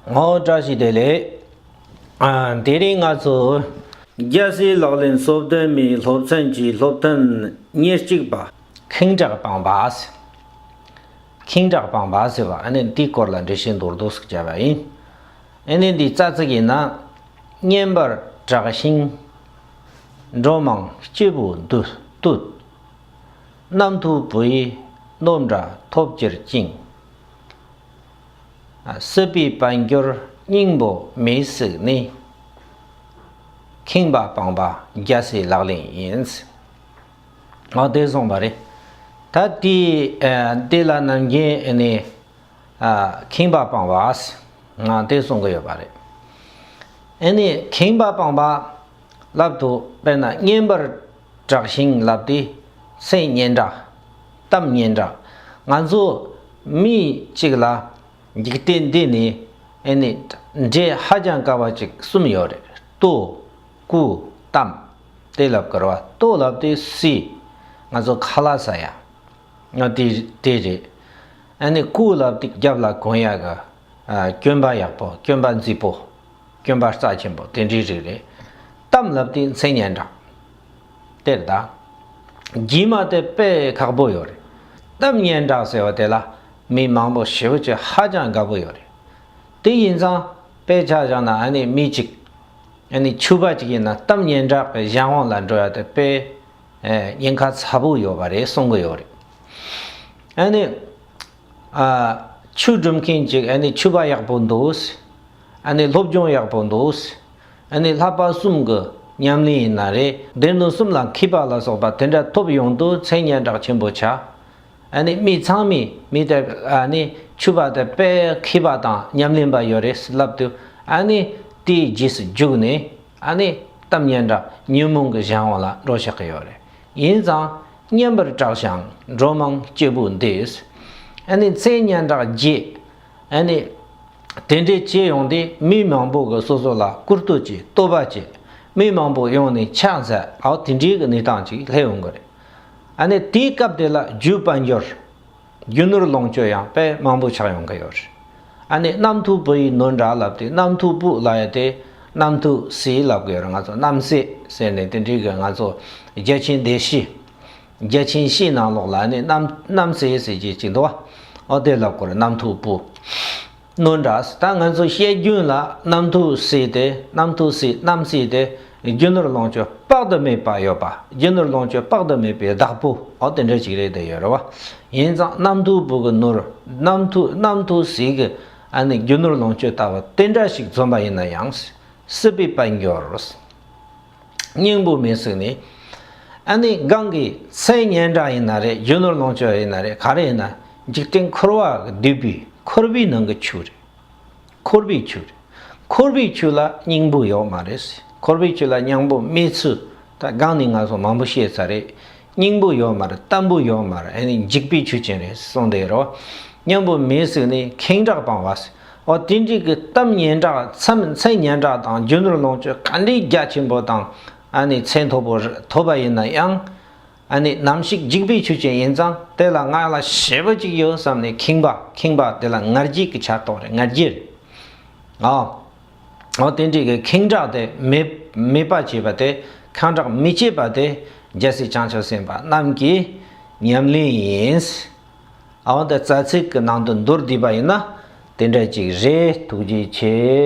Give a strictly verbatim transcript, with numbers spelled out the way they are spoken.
ངོ་བཀྲ་ཤིས་བདེ་ལེགས། ཨ། དེ་རིང་ང་ཚོ་རྒྱལ་སྲས་ལག་ལེན་སོ་བདུན་མའི་སློབ་ཚན་གྱི་སློབ་ཐུན་ཉེར་གཅིག་པ། ཁེངས་དྲེགས་སྤངས་པ། ཁེངས་དྲེགས་སྤངས་པ་ཟེར་བ་ཨ་ནི་འདིའི་སྐོར་ལ་འགྲེལ་བཤད་མདོར་བསྡུས་ཤིག་བྱས་པ་ཡིན། ཨ་ནི་འདི་རྩ་ཚིག་ཡིན་ན། བསྙེན་པར་གྲགས་ཤིང་། འགྲོ་མང་སྐྱེས་བུ་འདུད་བཏུལ། རྣམ་ཐོས་བུ་ཡི་ནོར་འདྲ་ཐོབ་གྱུར་ཅིང་། སྲིད་པའི་དཔལ་འབྱོར་སྙིང་པོ་མི་གཟིགས་ནས། ཁེངས་པ་སྤངས་པ་རྒྱལ་སྲས་ལག་ལེན་ཡིན། འོ་དེ་གསུངས་པ་རེད། ད་དེ་ཨ་དེ་ལ་ནམ་རྒྱུན་ཨ་ནི་ཨ་ཁེངས་པ་སྤངས་པ་ང་དེ་གསུང་གི་ཡོད་པ་རེད། ཨ་ནི་ཁེངས་པ་སྤངས་པ་ལབ་དུས་དཔེར་ན་བསྙེན་པར་གྲགས་ཤིང་ལབ་དུས་མཚན་སྙན་གྲགས། གཏམ་སྙན་གྲགས། ང་ཚོ་མི་གཅིག་ལ་འཇིག་རྟེན་འདི་ནས་ཨ་ནི་འབྲས་ཧ་ཅང་དཀའ་བ་ཅིག་གསུམ་ཡོད་རེད། ལྟོ། སྐུ། གཏམ། དེ་ལབ་དཀའ་བ། ལྟོ་ལབ་དུས་ཟས། ང་ཚོ་ཁ་ལག་ཟ་ཡ། ང་དེ་དེ་རེད། ཨ་ནི་སྐུ་ལབ་དུས་རྒྱབ་ལ་གོན་ཡ་གི་ཨ་གྱོན་པ་ཡག་པོ། གྱོན་པ་མཛེས་པོ། གྱོན་པ་རྩ་ཆེན་པོ་དེ་འདྲའི་རིགས་རེད། གཏམ་ལབ་དུས་མཚན་སྙན་གྲགས། དེ་རེད་ད། རྗེས་མ་དེ་དཔེ་ཁག་པོ་ཡོད་རེད། གཏམ་སྙན་གྲགས་ཟེར་བ་དེ་ལ་མི་མང་པོ་ཞེ་པོ་ཅིག་ཧ་ཅང་དགའ་པོ་ཡོད་རེད། དེ་ཡིན་ཙང་དཔེ་ཆ་བཞག་ན་ཨ་ནི་མི་གཅིག་ཨ་ནི་ཕྱུ་པ་གཅིག་ཡིན་ན་གཏམ་སྙན་གྲགས་ཀྱི་གཞན་དབང་ལ་འགྲོ་ཡ་དེ་དཔེ་ཨེ་ཉེན་ཁ་ཚ་པོ་ཡོད་པ་རེད་གསུང་གི་ཡོད་རེད། ཨ་ནི་ཨ་ཆོས་སྒྲུབ་མཁན་གཅིག་ཨ་ནི་ཕྱུ་པ་ཡག་པོ་འདུག་ཨ་ནི་སློབ་སྦྱོང་ཡག་པོ་འདུག་ཨ་ནི་བསླབ་པ་གསུམ་གྱི་ཉམས་ལེན་ཡིན་ན་རེད། སྡེ་སྣོད་གསུམ་ལ་མཁས་པ་ལ་སོགས་པ་དེ་འདྲ་ཐོབ་ཡོང་དུས་མཚན་སྙན་གྲགས་ཆེན་པོ་ཆགས། ཨ་ནི་མི་ཚང་མས་མི་དེ་ཨ་ནི་ཕྱུ་པ་དེ་དཔེ་མཁས་པ་དང་ཉམས་ལེན་པ་ཡོད་རེད་ལབ་དུས་ཨ་ནི་དེའི་རྗེས་སུ་འཇུག་ནས་ཨ་ནི་གཏམ་སྙན་གྲགས་ཉོན་མོངས་ཀྱི་གཞན་དབང་ལ་འགྲོ་བཞག་གི་ཡོད་རེད། ཡིན་ཙང་བསྙེན་པར་གྲགས་ཤིང་འགྲོ་མང་སྐྱེས་བུ་འདུད། ཨ་ནི་མཚན་སྙན་གྲགས་རྒྱས། ཨ་ནི་དེ་འདྲའི་བྱས་ཡོང་དུས་མི་མང་པོ་གི་སོ་སོ་ལ་བཀུར་སྟོད་བྱེད། བསྟོད་པ་བྱེད། མི་མང་པོ་ཡོང་ནས་ཕྱག་འཚལ། ཨའོ་དེ་འདྲའི་གི་གནས་སྟངས་ཅིག་སླེབས་ཡོང་གི་རེད། ཨ་ནི་དེའི་སྐབས་དེ་ལ་རྒྱུ་དཔལ་འབྱོར། རྒྱུ་ནོར་ལོངས་སྤྱོད་ཡང་དཔེ་མང་པོ་ཆགས་ཡོང་གི་ཡོད་རེད། ཨ་ནི་རྣམ་ཐོས་བུ་ཡི་ནོར་འདྲ་ལབ་དུས་རྣམ་ཐོས་བུ་ལབ་ཡ་དེ་རྣམ་ཐོས་སྲས་ལབ་གི་ཡོད་རེད། ང་ཚོ་རྣམ་སྲས་ཟེར་ནས་དེ་འདྲའི་གི་ང་ཚོ་རྒྱལ་ཆེན་སྡེ་བཞི། རྒྱལ་ཆེན་བཞིའི་ནང་ལོགས་ལ་ནི་རྣམ་རྣམ་སྲས་ཟེར་གྱི་ཅིག་འདུག་བ། ཨོ་དེ་ལབ་དགོས་རེད། རྣམ་ཐོས་བུ། ནོར་འདྲ། ད་ང་ཚོ་བཤད་རྒྱུན་ལ་རྣམ་ཐོས་སྲས་དེ་རྣམ་ཐོས་སྲས་རྣམ་སྲས་དེ་རྒྱུ་ནོར་ལོངས་སྤྱོད་དཔག་ཏུ་མེད་པ་ཡོད་པ། རྒྱུ་ནོར་ལོངས་སྤྱོད་དཔག་ཏུ་མེད་པའི་བདག་པོ་ཨོ་དེ་འདྲ་ཅིག་རེད་དེ་ཡོད་རེད་བ། ཡིན་ཙང་རྣམ་ཐོས་བུ་གི་ནོར། རྣམ་ཐོས་རྣམ་ཐོས་སྲས་ཀྱི་ཨ་ནི་རྒྱུ་ནོར་ལོངས་སྤྱོད་ལྟ་བུ་དེ་འདྲ་ཞིག་འཛོམས་པ་ཡིན་ན་ཡང་། སྲིད་པའི་དཔལ་འབྱོར། སྙིང་པོ་མི་གཟིགས་ནས། ཨ་ནི་གང་གི་མཚན་སྙན་གྲགས་ཡིན་ན་རེད། རྒྱུ་ནོར་ལོངས་སྤྱོད་ཡིན་ན་རེད། ག་རེ་ཡིན་ན་འཇིག་རྟེན་འཁོར་བ་གི་སྡུད་པའི་འཁོར་བའི་ནང་གི་ཆོས་རེད། འཁོར་བའི་ཆོས་རེད། འཁོར་བའི་ཆོས་ལ་སྙིང་པོ་ཡོད་མ་རེད། འཁོར་བའི་ཆོས་ལ་སྙིང་པོ་མེད་ཚུལ་ད་གང་ནས་ང་ཚོ་མང་པོ་བཤད་ཚར་རེད། སྙིང་པོ་ཡོད་མ་རེད། གཏམ་པོ་ཡོད་མ་རེད། ཨ་ནི་འཇིག་པའི་ཆོས་ཅན་རེད་གསུངས་བསྡད་རོ། སྙིང་པོ་མེད་ཟེར་ནས་ཁེངས་དྲེགས་སྤངས་པ་ཟེར། འོ་དེ་འདྲའི་གི་གཏམ་སྙན་གྲགས་མཚན་མཚན་སྙན་གྲགས་དང་རྒྱུ་ནོར་ལོངས་སྤྱོད་ག་འདྲའི་རྒྱ་ཆེན་པོ་དང་ཨ་ནི་ཚད་མཐོ་པོ་ཐོབ་པ་ཡིན་ན་ཡང་། ཨ་ནི་ནམ་ཞིག་འཇིག་པའི་ཆོས་ཅན་ཡིན་ཙང་དེ་ལ་ང་ལ་ཞེ་པོ་ཅིག་ཡོད་བསམ་ནས་ཁེངས་པ་ཁེངས་པ་དེ་ལ་ང་རྒྱལ་གྱི་ཆ་རྟོགས་རེད། ང་རྒྱལ་རེད། ཨ། འོ་དེ་འདྲའི་གི་ཁེངས་དྲེགས་དེ་མེད་མེད་པ་བྱེད་པ་དེ་ཁེངས་དྲེགས་མི་བྱེད་པ་དེ་རྒྱལ་སྲས་བྱང་ཆུབ་སེམས་དཔའ་རྣམས་ཀྱི་ཉམས་ལེན་ཡིན། ཨ་འོ་དེ་རྩ་ཚིག་གི་ནང་དུ་མདོར་བསྡུས་པ་ཡིན་ན་དེ་འདྲ་ཅིག་རེད། ཐུགས་རྗེ་ཆེ།